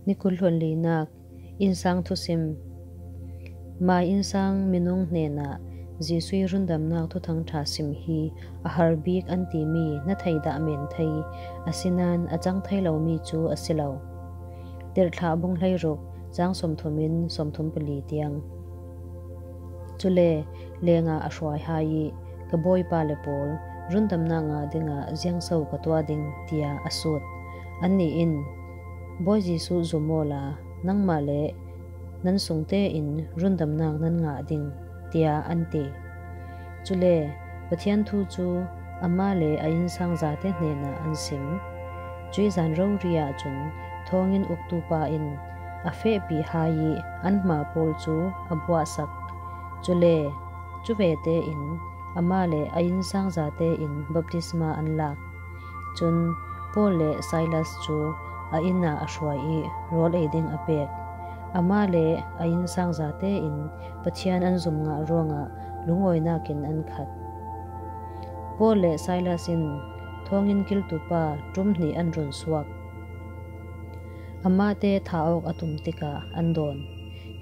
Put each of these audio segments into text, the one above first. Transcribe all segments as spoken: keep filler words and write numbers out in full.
Ni kul hluan linak, innsang thusim. Mai innsang minung hnenah Jesuh ih rundamnak thuthang ṭha sim hi a har bik an timi na thei dah men thei, asinain a cang thei lomi cu a si lo. Tirhthlah bung hleiruk, cang sawmthum in sawmthum pali tiang. Cule lengah a hruai hai ih, "Ka Bawipa le pawl, rundamnak ngah dingah ziangso ka tuah ding?" tiah a sut. Annih in, "Bawi Jesuh zum awla nangmah le nan sungte in rundamnak nan ngah ding," tiah an ti. Cule Pathian thu cu amah le a innsang zate hnenah an sim. Cuih zan rori ahcun thawnginn uktu pa in a fehpi hai ih anhma pawl cu a buahsak. Cule cuvete in amah le a innsang zate in baptisma an lak. Cun Paul le Silas cu a inn ah a hruai ih rawl ei ding a pek. Amah le a innsang zate in Pathian an zum ngah ruangah lungawinak in an khat. Paul le Silas in thawnginn kiltu pa ṭum hnih an run suak. Amahte thah awk a tum tikah an dawn.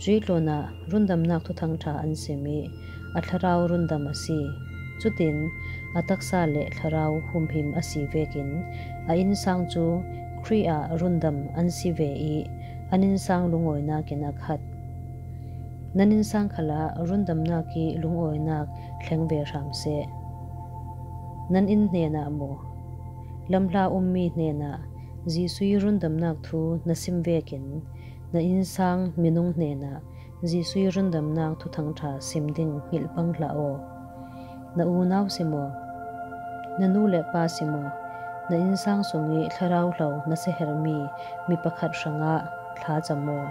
Cuih tluanah rundamnak thuthang ṭha an sim ih a thlarau rundam a si. Cutin a taksa le thlarau humhim a si vekin a innsang cu Khrih ah rundam an si ve ih an innsang lungawinak in a khat. Nan innsang khalah rundamnak ih lungawinak thleng ve hram seh. Nan inn hnenah maw, lamhla ummi hnenah Jesuh ih rundamnak thu na sim vekin na innsang minung hnenah Jesuh ih rundamnak thuthang ṭha sim ding hngilh pang hlah aw. Na unau si maw, na nu le pa si maw, na innsang sungih thlarau hlo na siherhmi mi pakhat hrangah thlacam aw.